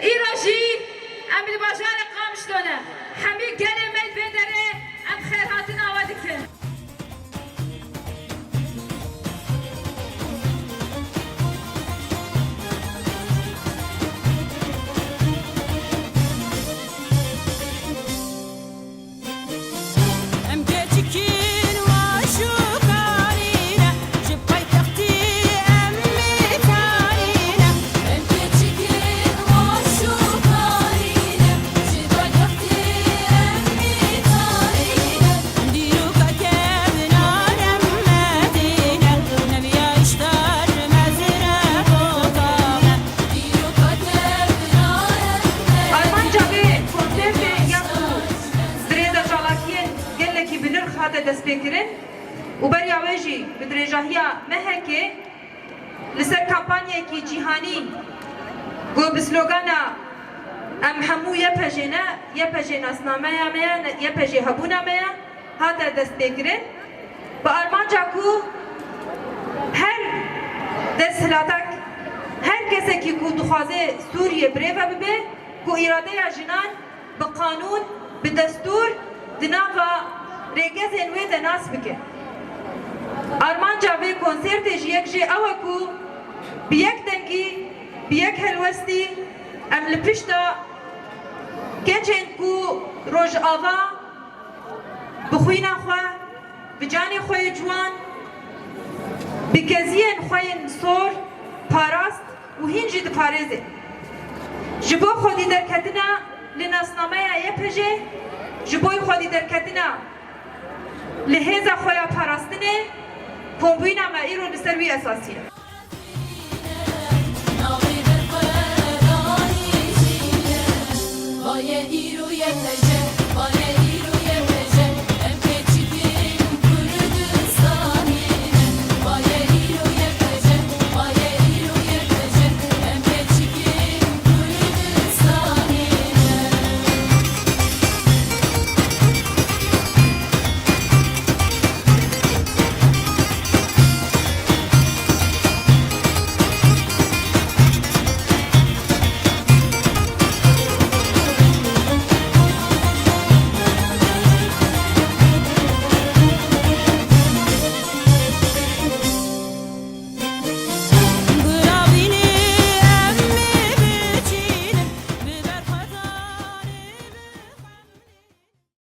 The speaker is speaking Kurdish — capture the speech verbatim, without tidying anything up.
Îro jî em li bajarê Qamişlo ne. Hemî gelê me li vê derê em xêrhatina we dikin. Em keçikên weş û karî ne, ji paytextî em mêkarî ne. Em keçikên weş û karî ne, ji paytextî em mêkarî ne. Dîroka kevna remedê ne, neviya îştar mezre boka ne. Armanca vê konsertê ya ku bi rêza çalakiyên gelekî bi nirx hate destpêkirin û beriya wê jî bi dirêjahiya mehekê li ser kampanyayekî cîhanî ku bi slogana "Em hemû Y P J ne, Y P J nasnameya me ye, ne, Y P J hebûna me ye", hate destpêkirin. Bi armanca ku her desthilatek, her kesekî ku dixwaze Sûriyê birêve bibe, ku îradeya jinan bi qanûn, bi destûr di nava rêgezên wê de nas bike. Armanca vê konsertê ji yek jê ew e ku bi yek dengî, bi yek helwestî em li pişta keçên ku Rojava bi xwîna xwe, bi canê xwe yê ciwan, bi keziyên xwe yên sor parast û hîn jî diparêze. Ji bo xwedî derketina li nasnameya Y P J, ji bo xwedî derketina li hêza xwe ya parastinê, kombûyîna me îro li ser wî esasî ye.